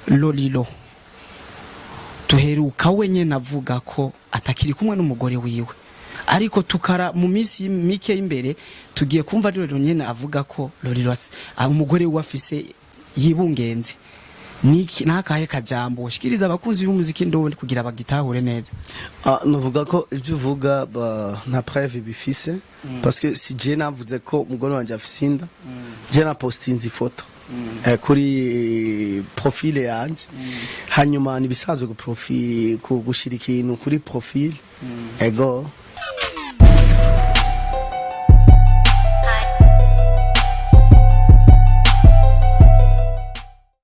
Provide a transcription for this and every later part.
Lolilo duheruka wenyine avuga ko atakiri kumwe n'umugore wiwe, ariko tukara mu minsi mike y'imbere tugiye kumva ari Lolilo nyene avuga ko Lolilo umugore wiwe afise yibungenze. Niki nakahe kajambo ushikiriza abakunzi b'umuziki ndundi kugira bagitahure neza? Ah, nuvuga ko ibyo uvuga nta preuve bifise, parce que si je navuze ko umugore wanje afise inda, je na postinze ifoto kuri profile yanje. Hanyuma nibisanzwe ku gushira ikintu kuri profile, ego.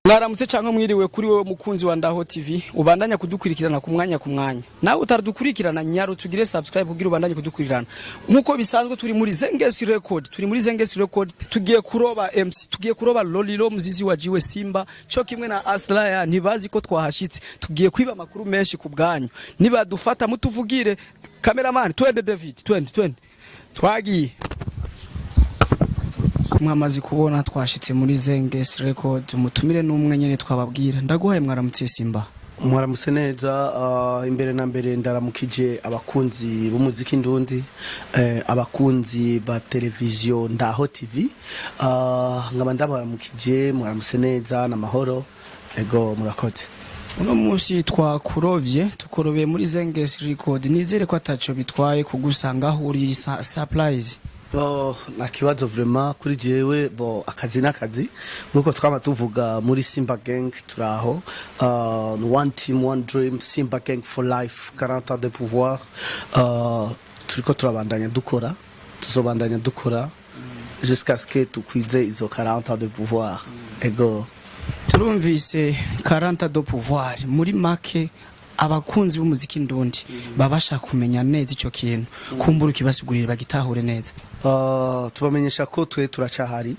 Mwaramutse cyangwa mwiriwe kuri wowe mukunzi wa Ndaho TV ubandanya kudukurikirana ku mwanya ku mwanya. Nawe utaradukurikirana, nyaro tugire subscribe kugira ubandanye kudukurikirana. Nkuko bisanzwe turi muri Zengesi Record, turi muri Zengesi Record, tugiye kuroba MC, tugiye kuroba Lolilo Muzizi wa Jiwe Simba cyo kimwe na Aslaya, ntibazi ko twahashitse. Tugiye kwiba amakuru menshi ku bwanyu. Nibadufata mutuvugire. Cameraman, twende. David, twende, twende. Twagiye. Mwamaze kubona twashitse muri Zengesi Record, umutumire n'umwe nyene twababwira. Ndaguhaye mwaramutse, Simba. Mwaramutse neza. Imbere na mbere ndaramukije abakunzi b'umuziki ndundi, abakunzi ba televiziyo Ndaho TV, nkaba ndabaramukije. Mwaramutse neza n'amahoro, ego, murakoze. Uno munsi twakurovye, tukorobeye muri Zengesi Record. Nizere ko ataco bitwaye kugusanga aho uri, surprise. Oh, nta kibazo vraiment kuri jewe. Bo akazi n'akazi, nkuko twama tuvuga muri Simba Gang, turaho, one team, one dream, Simba Gang for life, 40 ans de pouvoir. Turiko turabandanya dukora, tuzobandanya dukora jusqu'à ce que tukwize izo 40 ans de pouvoir, ego. Turumvise 40 de pouvoir. Muri make abakunzi b'umuziki ndundi babasha kumenya neza ico kintu, kumbura ukibasigurira bagitahure neza. Tubamenyesha ko twe turacahari.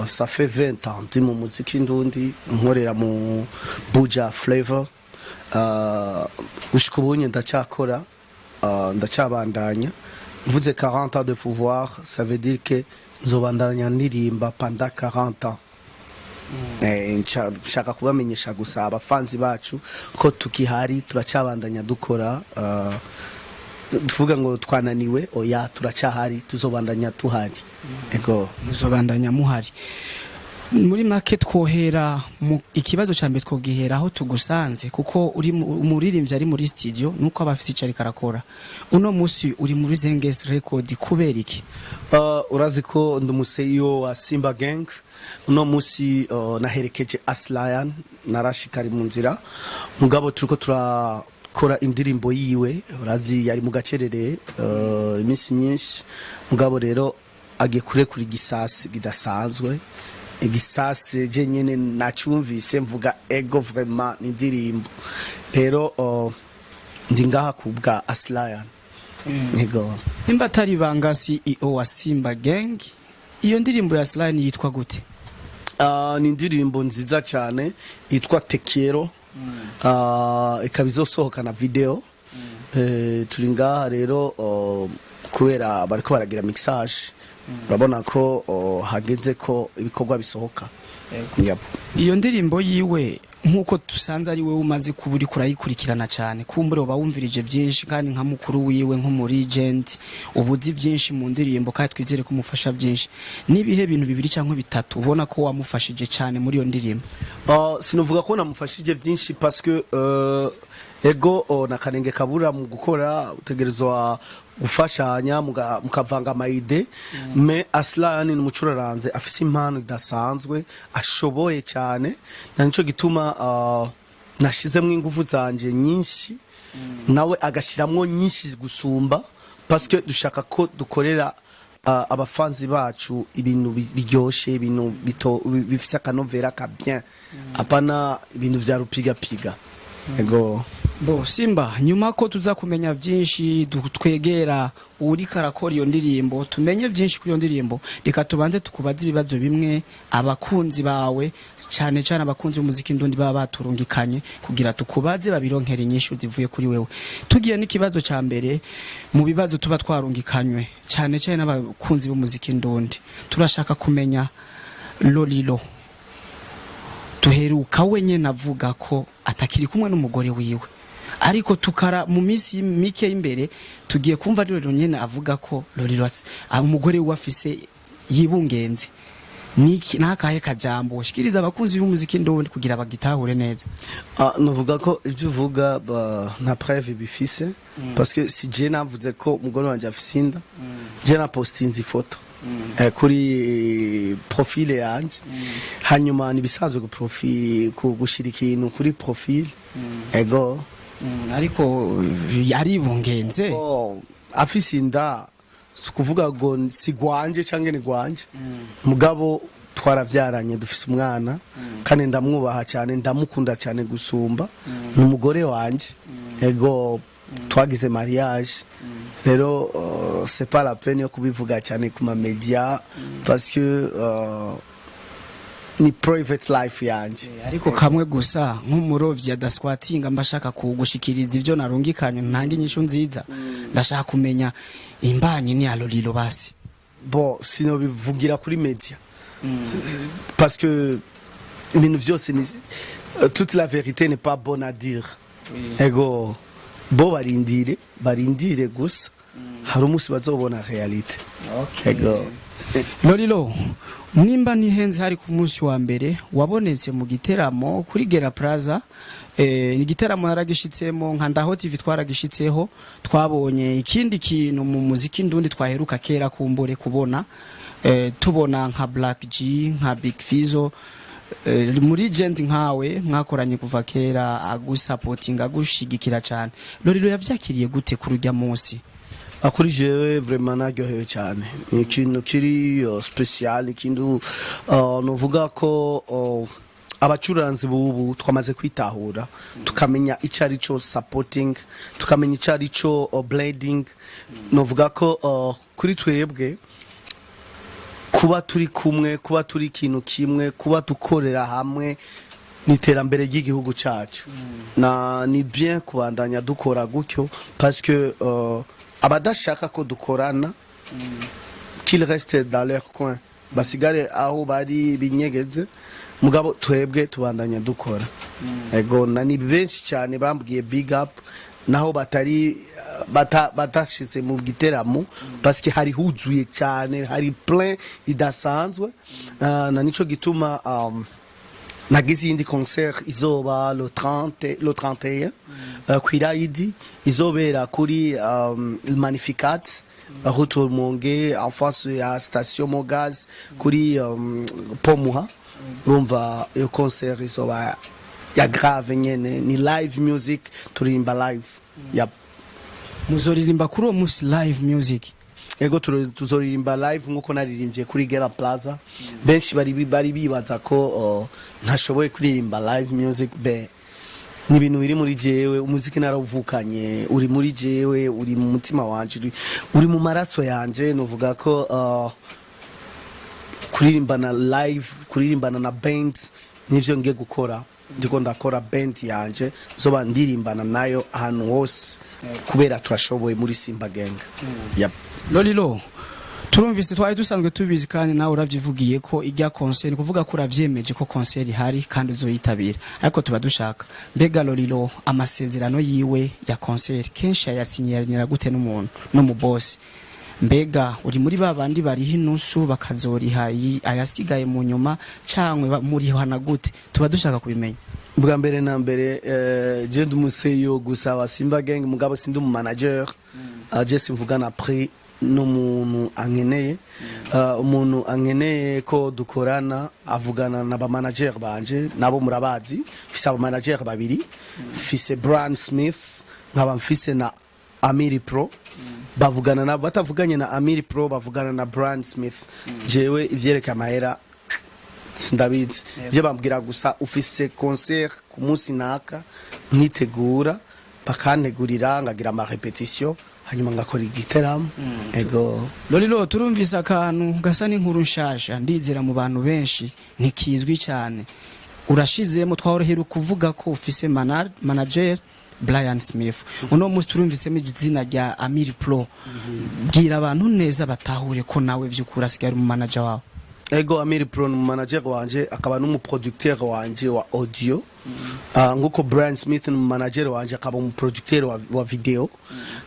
Ça fait 20 ans ndi mu muziki ndundi, nkorera mu Buja Flavor. Gushika ubu ndacakora, ndacabandanya. Mvuze 40 ans de pouvoir, ça veut dire que nzobandanya ndirimba pendant 40 ans. Nshaka kubamenyesha gusa abafanzi bacu ko tukihari, turacabandanya dukora. Tuvuga ngo twananiwe, oya, turacahari, tuzobandanya tuhari, ego. Muzobandanya muhari. Muri make twohera mu ikibazo ca mbere, twogihera aho tugusanze, kuko uri umuririmbyi ari muri studio nuko aba afise ico ariko arakora. Uno musi uri muri Zenges Record kubera iki? Urazi ko ndi umu CEO wa Simba Gang. Uno musi naherekeje Aslayan, narashikari mu nzira, mugabo turiko turakora indirimbo yiwe. Urazi yari mu gacerere iminsi myinshi, mugabo rero agiye kurekura igisasi kidasanzwe, igisasi je nyene nacumvise mvuga ego, vraiment ni indirimbo. Rero ndi ngaha kubwa Aslayan, ego. Nimba atari ibanga, CEO wa Simba Gang, iyo ndirimbo ya Aslayan yitwa gute? Ni indirimbo nziza cyane yitwa Te Quiero, ikaba izosohoka na video. Turi ngaha rero kubera bariko baragira mixage. Urabona ko hageze ko ibikorwa bisohoka. Yep. Iyo ndirimbo yiwe, nk'uko dusanze ari wowe umaze kuba uriko urayikurikirana cyane, kumbure uba wumvirije byinshi, kandi nka mukuru wiwe, nko legend, uba uzi byinshi mu ndirimbo kandi twizere ko umufasha byinshi. N'ibihe bintu bibiri cyangwa bitatu ubona ko wamufashije cyane muri iyo ndirimbo? Sinovuga ko namufashije byinshi, parce que ego, nakarenge kabura mu gukora, utegerezwa gufashanya mukavanga ama idées. Mais Aslan ni umucuraranze afise impano idasanzwe, ashoboye cyane, na nico gituma nashizemwo ingufu zanje nyinshi, nawe agashiramwo nyinshi gusumba, parce que dushaka ko dukorera abafanzi bacu ibintu biryoshe, ibintu bifise akanovera ka bien, apana ibintu vya rupigapiga, ego. Bo Simba, nyuma ko tuza kumenya byinshi, twegera uriko arakora iyo ndirimbo, tumenye byinshi kuri iyo ndirimbo, reka tubanze tukubaze ibibazo bimwe abakunzi bawe, cyane cyane abakunzi b'umuziki ndundi, baba baturungikanye kugira tukubaze babironkere inyishu zivuye kuri wewe. Tugiye n'ikibazo cya mbere mu bibazo tuba twarungikanywe cyane cyane n'abakunzi b'umuziki ndundi, turashaka kumenya Lolilo. Duheruka wenyene avuga ko atakiri kumwe n'umugore wiwe, ariko tukara mu minsi mike y'imbere tugiye kumva ari Lolilo nyene avuga ko Lolilo umugore wiwe afise yibungenze. Niki nakahe kajambo ushikiriza abakunzi b'umuziki ndondi kugira bagitahure neza? Ah, nuvuga ko ibyo uvuga nta preuve bifise, parce que si je navuze ko umugore wanje afise inda, je napostinze ifoto kuri profile yanje. Hanyuma nibisanzwe gushira ikintu kuri profile, ego. Ariko yaribungenze. Oh, afise inda si ukuvuga ngo si gwanje canke ni gwanje. Mugabo twaravyaranye, dufise umwana, kandi ndamwubaha cyane, ndamukunda cyane gusumba. Ni umugore wanje, ego, twagize mariage. Rero c'est pas la peine yo kubivuga cyane ku ma media, parce que ni private life yanje. Ariko kamwe gusa, nk'umurovyi adaswatinga, mba ashaka kugushikiriza ibyo narungikanye, ntanga inyishu nziza. Ndashaka kumenya imbanyi ni ya Lolilo basi. Bon, sinobivugira kuri media, parce que ibintu vyose ni toute la vérité n'est pas bonne à dire. Ego, bo barindire, barindire gusa, hari umunsi bazobona réalité, ego. Lolilo, nimba ntihenze, hari ku munsi wa mbere wabonetse mu giteramo kuri Gera Plaza. Ni igiteramo naragishitsemo nka Ndaho TV, twaragishitseho, twabonye ikindi kintu mu muziki ndundi twaheruka kera kumbure kubona, tubona nka Black G, nka Big Fizzo, muri legend nkawe mwakoranye kuva kera, agusapotinga, agushigikira cyane. Lolilo yavyakiriye gute kuri urya munsi? Kuri jewe vraiment naryohewe cyane. Ni ikintu kiri special, ikintu novuga ko abacuranzi bubu twamaze kwitahura, tukamenya icyo ari cyo supporting, tukamenya icyo ari cyo blending. Novuga ko kuri twebwe kuba turi kumwe, kuba turi ikintu kimwe, kuba dukorera hamwe ni iterambere ry'igihugu cyacu. Na ni bien kubandanya dukora gutyo, parce que abadashaka ko dukorana, qu'ils restent dans leur coin, basigare aho bari binyegeze. Mugabo twebwe tubandanya dukora, ego. Na ni benshi cyane bambwiye big up, naho batari batashize mu giteramo, parce que hari huzuye cyane, hari plein idasanzwe. Na nico gituma nagize iyindi concert izoba le 30, le 31, kwirayidi, izobera kuri Magnificat, route Rumonge, en face ya station Mogaz, kuri Pomuha. Urumva iyo concert izoba ya grave nyene, ni live music, turirimba live, yep. Muzoririmba kuri uwo munsi live music? Ego, tuzoririmba live nkuko naririmbye kuri Gera Plaza. Benshi bari bibaza ko ntashoboye kuririmba live music. Be ni ibintu biri muri jewe, umuziki narawuvukanye, uri muri jewe, uri mu mutima wanje, uri mu maraso yanje. Nuvuga ko kuririmbana live, kuririmbana na band, nivyo ngiye gukora. Ndiko ndakora band yanje, zoba ndirimbana nayo ahantu hose, kubera turashoboye muri Simba Gang, yep. Lolilo, turumvise, twari dusanzwe tubizi, kandi nawe uravyivugiye ko ijya concert, ni kuvuga ko uravyemeje ko concert ihari kandi uzoyitabira. Ariko tuba dushaka, mbega Lolilo amasezerano yiwe ya concert kenshi ayasinyira gute n'umuntu, no mu boss? Mbega uri muri ba bandi bariha inusu bakazoriha ayasigaye mu nyuma, cyangwa murihana gute? Tuba dushaka kubimenya. Bwa mbere na mbere, je ndi umu CEO gusa wa Simba Gang, mugabo sindi umu manager. Je simvugana prix n'umuntu ankeneye. Umuntu ankeneye ko dukorana avugana na ba manager banje, nabo murabazi. Mfise aba manager babiri, mfise Brian Smith, nkaba mfise na Amiri Pro. Bavugana na batavuganye na Amiri Pro, bavugana na Brian Smith. Jewe ivyerekeye amahera sindabizi. Je bambwira gusa ufise concert ku munsi naka, nkitegura, bakantegurira, ngagira ama répétition, hanyuma ngakora igiteramo, ego. Lolilo, turumvise akantu gasa n'inkuru nshasha, ndizera mu bantu benshi ntikizwi cyane. Urashizemo, twahorohera kuvuga ko ufise manager Brian Smith, uno munsi turumvisemo izina rya Amir Pro. Bwira abantu neza batahure ko nawe vy'ukuri asigaye ari mu manager wawe. Ego, Amiri Pro ni manager wanje, akaba n'umuproducteur wanje wa audio, nkuko Brian Smith ni manager wanje, akaba umuproducteur wa video.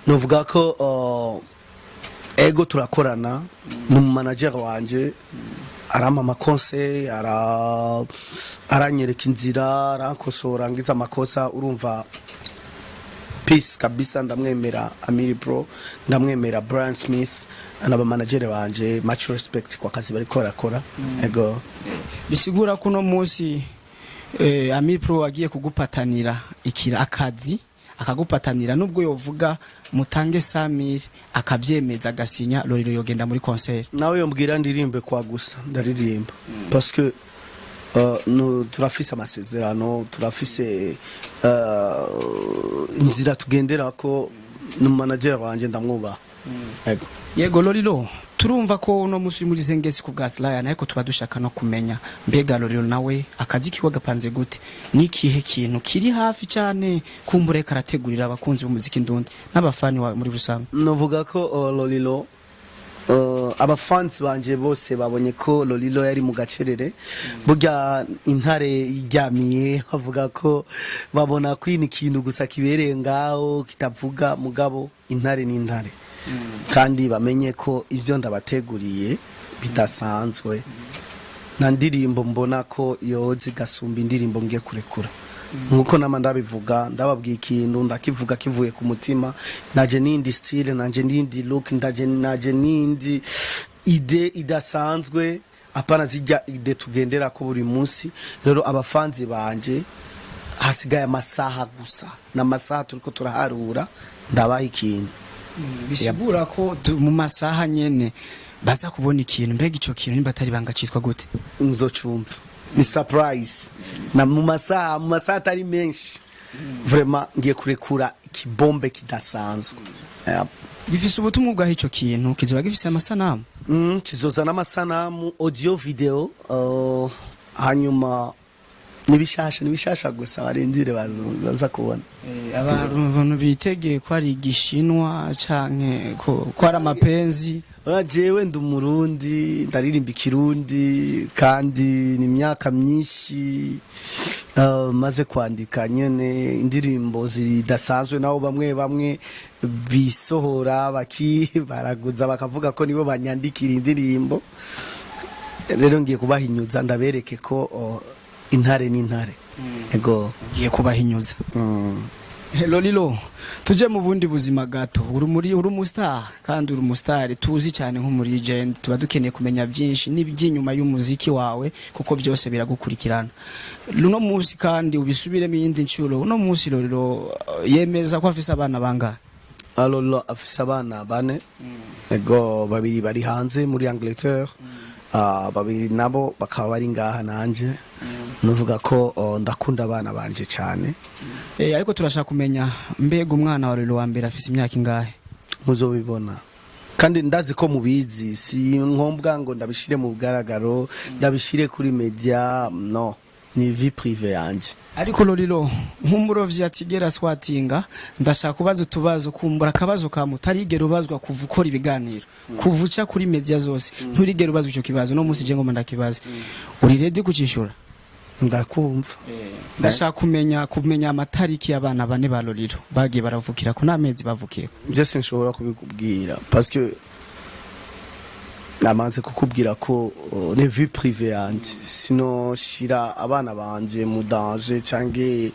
Novuga ko ego, turakorana, ni umumanager wanje, arampa amaconseils, aranyereka inzira, arankosora ngize amakosa. Urumva, peace kabisa. Ndamwemera Amiri Pro, ndamwemera Brian Smith n'abamanagere banje. Much respect kwa kazi bariko barakora, ego. Bisigura ko uno munsi Amir Pro agiye kugupatanira ikira akazi, akagupatanira, nubwo yovuga mutange Samir, akavyemeza, agasinya, Lolilo yogenda muri concert? Nawe yombwira ndirimbe kwa gusa, ndaririmba, parce que turafise amasezerano, turafise inzira tugenderako. Ni manager wanje, ndamwubaha, ego. Yego Lolilo, turumva ko uno munsi uri muri Zengesi ku bwa Slayan, ariko tuba dushaka no kumenya, mbega Lolilo nawe akazi kiwe gapanze gute? Ni ikihe kintu kiri hafi cyane kumbure karategurira abakunzi b'umuziki ndundi n'abafani wawe muri rusange? Novuga ko Lolilo, abafans banje bose babonye ko Lolilo yari mu gacerere. Burya intare iryamiye, bavuga ko babona ko ini kintu gusa kibereye ngaho kitavuga, mugabo intare ni intare. Kandi bamenye ko ivyo ndabateguriye bidasanzwe, na ndirimbo mbona ko yoza igasumba indirimbo ngiye kurekura. Nkuko nama ndabivuga, ndababwiye ikintu ndakivuga kivuye ku mutima. Naje n'indi style, naje n'indi look, ndaje naje n'indi idée idasanzwe, apana zijya idées tugendera ko buri munsi. Rero abafanzi banje, hasigaye amasaha gusa, n'amasaha turiko turaharura, ndabaha ikintu. Bisigura ko mu masaha nyene baza kubona ikintu. Mbega ico kintu, nimba atari banga, citwa gute? Nzocumva ni surprise. Na mu masaha atari menshi, vraiment ngiye kurekura ikibombe kidasanzwe. Yeah. Gifise ubutumwa bwaho? Ico kintu kizoba gifise amasanamu? Kizozana amasanamu, audio, video, hanyuma nibishasha, nibishasha gusa, barindire baza kubona. Abantu bitegeye ko ari igishinwa canke ko ari amapenzi? Ora, jewe ndi umurundi, ndaririmba ikirundi, kandi ni imyaka myinshi maze kwandika nyene indirimbo zidasanzwe, nabo bamwe bamwe bisohora baki baraguza bakavuga ko nibo banyandikira indirimbo. Rero ngiye kubahinyuza, ndabereke ko intare n'intare, ego. Ngiye kubahinyuza. Lolilo, tuje mu bundi buzima gato. Uri muri uri umustar, kandi uri umustar tuzi cyane nk'umu legend. Tuba dukeneye kumenya byinshi n'iby'inyuma y'umuziki wawe, kuko byose biragukurikirana luno munsi. Kandi ubisubiremo iyindi nshuro, uno munsi Lolilo yemeza ko afise abana bangahe? Lolilo afise abana bane, ego. Babiri bari hanze muri Angleterre, babiri nabo bakaba bari ngaha nanje. Nuvuga ko ndakunda abana banje cyane. Ariko turashaka kumenya, mbega umwana wa Lolilo wa mbere afise imyaka ingahe? Muzobibona, kandi ndazi ko mubizi, si ngombwa ngo ndabishire mu bugaragaro, ndabishire kuri media. No ni vie privée yanje. Ariko Lolilo, nk'umurovyi atigera swatinga, ndashaka kubaza utubazo, kumbura akabazo kamwe utarigera ubazwa kuva ukora ibiganiro, kuva uca kuri media zose, nturigera ubazwa ico kibazo. No munsi je ngoma ndakibaza, uri ready kucishura? Ndakumva. Ndashaka kumenya amatariki y'abana bane ba Lolilo bagiye baravukira ko n'amezi bavukiye. Byo sinshobora kubikubwira, parce que namaze kukubwira ko ni vie privée yanje. Sino shira abana banje mu danger canke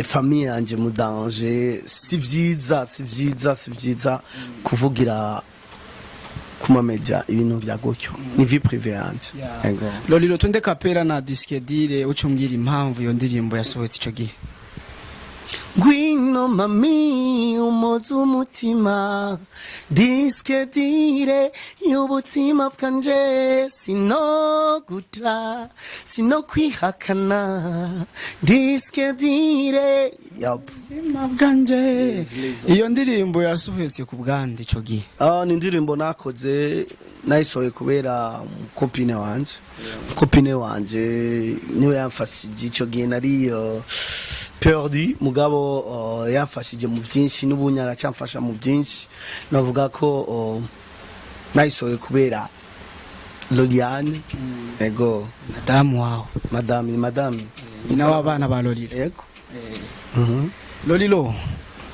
famille yanje mu danger. Si vyiza, si vyiza, si vyiza kuvugira ku ma media ibintu vya gutyo. Ni vie privée yanje. Ego. Lolilo, tunde kapera na disque dire, ucumbwira impamvu iyo ndirimbo yasohotse ico gihe. Ngwino mami, umoza umutima, disque dure y'ubuzima bwanje, sinoguta, sinokwihakana, disque dure. Yup. Ubuzima bwanje. Iyo ndirimbo yasohotse ku bwande ico gihe? Ah, ni indirimbo nakoze, nayisohoye kubera umucopine wanje. Umucopine wanje niwe yamfashije ico gihe nari perdu, mugabo yamfashije mu vyinshi, n'ubu aracamfasha mu vyinshi. Navuga ko nayisohoye kubera Loliane, ego. Madamu wawe? Madame, ni madame. Nyina w'abana ba Lolilo. Ego. Lolilo,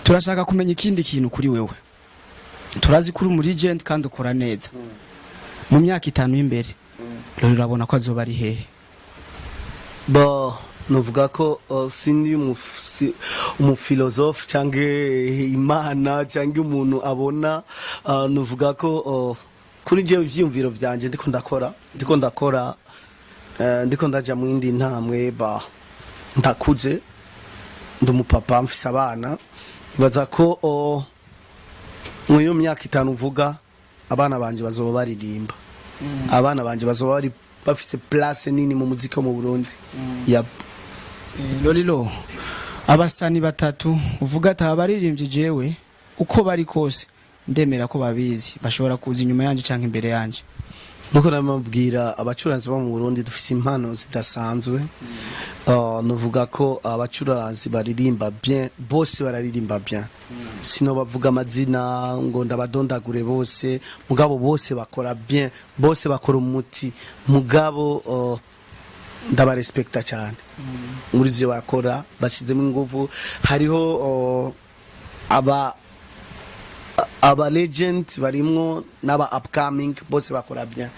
turashaka kumenya ikindi kintu kuri wewe. Turazi ko uri umu legend kandi ukora neza. Mu myaka 5 y'imbere, Lolilo abona ko azoba ari hehe? Bo, nuvuga ko sindi umufilozofe cyangwa imana cyangwa umuntu abona. Nuvuga ko kuri jewe ivyiyumviro vyanje, ndiko ndakora, ndiko ndaja mu yindi ntambwe. Ba ndakuze, ndi umupapa, mfise abana. Baza ko muri iyo myaka 5 uvuga, abana banje bazoba baririmba, abana banje bazoba bari bafise place nini mu muziki wo mu Burundi. Yep. Lolilo, abasani batatu uvuga ati aba baririmbye jewe uko bari kose ndemera ko babizi, bashobora kuza inyuma yanje canke imbere yanje? Nkuko namabwira, abacuranzi bo mu Burundi dufise impano zidasanzwe. Nuvuga ko abacuranzi baririmba bien, bose bararirimba bien. Sino bavuga amazina ngo ndabadondagure bose, mugabo bose bakora bien, bose bakora umuti. Mugabo ndabarespekta cyane muri ivyo bakora, bashyizemo ingufu. Hariho aba legend barimwo n'aba upcoming, bose bakora bien.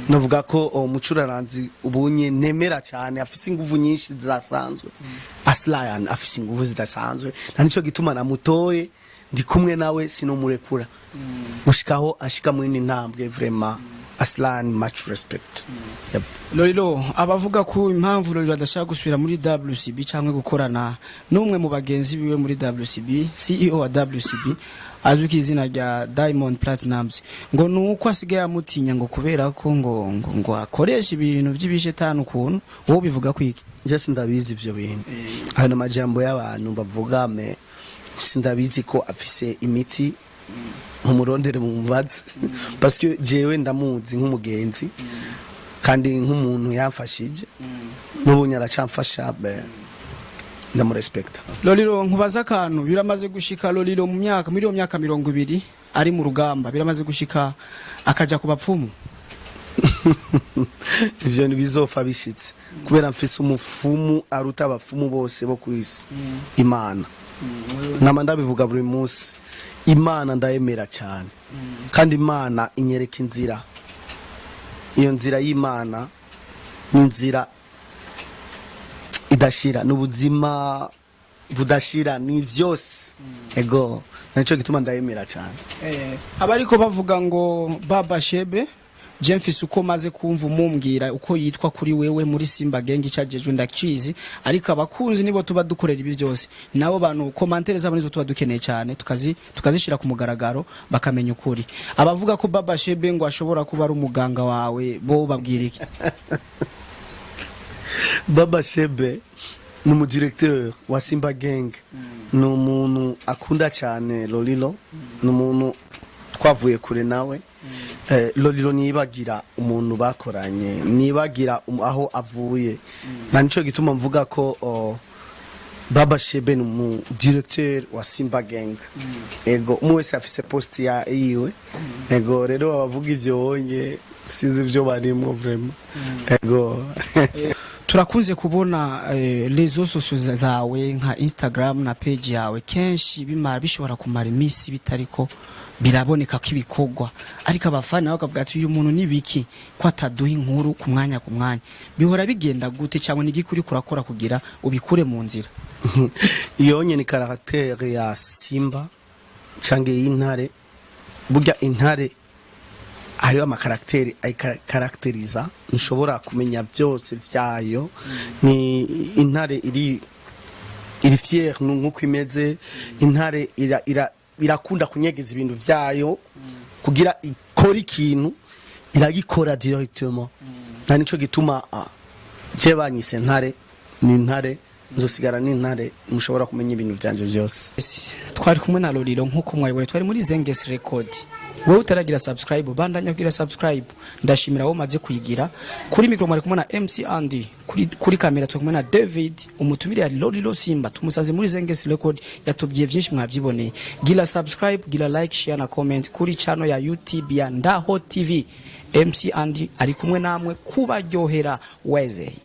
Navuga ko umucuraranzi ubunye nemera cyane afise ingufu nyinshi zidasanzwe, Aslayan afise ingufu zidasanzwe, na nico gituma namutoye, ndi kumwe nawe, sinomurekura gushikaho ashika muri ni ntambwe. Vraiment, Aslan, much respect. Yep. Lolilo, abavuga ko impamvu Lolilo adashaka gusubira muri WCB cyangwa gukorana n'umwe mu bagenzi biwe muri WCB, CEO wa WCB azwi ku izina rya Diamond Platnumz, ngo nuko asigaye amutinya, ngo kubera ko ngo akoresha ibintu by'ibishetani ukuntu, wowe bivuga kwiki? Nje sindabizi ivyo bintu, ayo n'amajambo y'abantu bavuga, mais sindabizi ko afise imiti. Nkumurondere mu mubazi, parce que jewe ndamuzi nk'umugenzi kandi nk'umuntu yamfashije, n'ubu nyaracamfasha, ndamurespekta. Lolilo, nkubaza akantu. Biramaze gushika Lolilo mu myaka, muri iyo myaka 20 ari mu rugamba, biramaze gushika akaja ku bapfumu? Ivyo ntibizopfa bishitse, kubera mfise umufumu aruta abapfumu bose bo kwisi, Imana. Nama ndabivuga buri munsi, Imana ndayemera cyane, kandi Imana inyereka inzira. Iyo nzira y'Imana ni inzira idashira, ni ubuzima budashira, ni vyose. Ego, nicyo gituma ndayemera cyane. Abariko bavuga ngo Baba Shebe, je mfise uko maze kumva umumbwira uko yitwa kuri wewe muri Simba Gang, icajeje ndakizi, ariko abakunzi nibo tuba dukorera ibi byose, nabo bantu commentaires zabo nizo tuba dukeneye cyane, tukazishira ku mugaragaro bakamenya ukuri. Abavuga ko Baba Shebe ngo ashobora kuba ari umuganga wawe, bo babwira iki? Baba Shebe ni umudirecteur wa Simba Gang, ni umuntu akunda cyane Lolilo, ni umuntu twavuye kure nawe. Lolilo nibagira umuntu bakoranye, nibagira aho avuye, na nico gituma mvuga ko Baba Shebe ni umu directeur wa Simba Gang. Ego, umwe wese afise poste ya yiwe. Ego, rero abavuga ivyo wonye sinzi ivyo barimwo vraiment. Ego. Turakunze kubona réseaux sociaux zawe nka Instagram na page yawe, kenshi bimara bishobora kumara iminsi bitariko biraboneka ko ibikorwa, ariko abafana bakavuga ati uyu muntu nibiki ko ataduha inkuru ku mwanya ku mwanya? Bihora bigenda gute, cyangwa ni igiki uriko urakora kugira ubikure mu nzira? Iyo nyene ni caractère ya simba canke y'intare. Burya intare hariho amacaractères ayikarakteriza, nshobora kumenya vyose vyayo. Ni intare iri fier nkuko imeze. Intare irakunda kunyegeza ibintu vyayo. Kugira ikora ikintu, iragikora directement. Nta nico gituma je banyise ntare, ni ntare, nzosigara n'intare, mushobora kumenya ibintu vyanje vyose. Twari kumwe na Lolilo nkuko mwayibonye, twari muri Zenges Record. Wowe utaragira subscribe, bandanya kugira subscribe. Ndashimira wowe umaze kuyigira. Kuri micro mwari kumwe na MC Andy, kuri kamera turi kumwe na David. Umutumire ya Lolilo Simba, tumusaze muri Zenges Record, yatubwiye byinshi mwavyiboneye. Gira subscribe, gira like, share na comment kuri channel ya YouTube ya Ndaho TV. MC Andy ari kumwe namwe kubaryohera weze.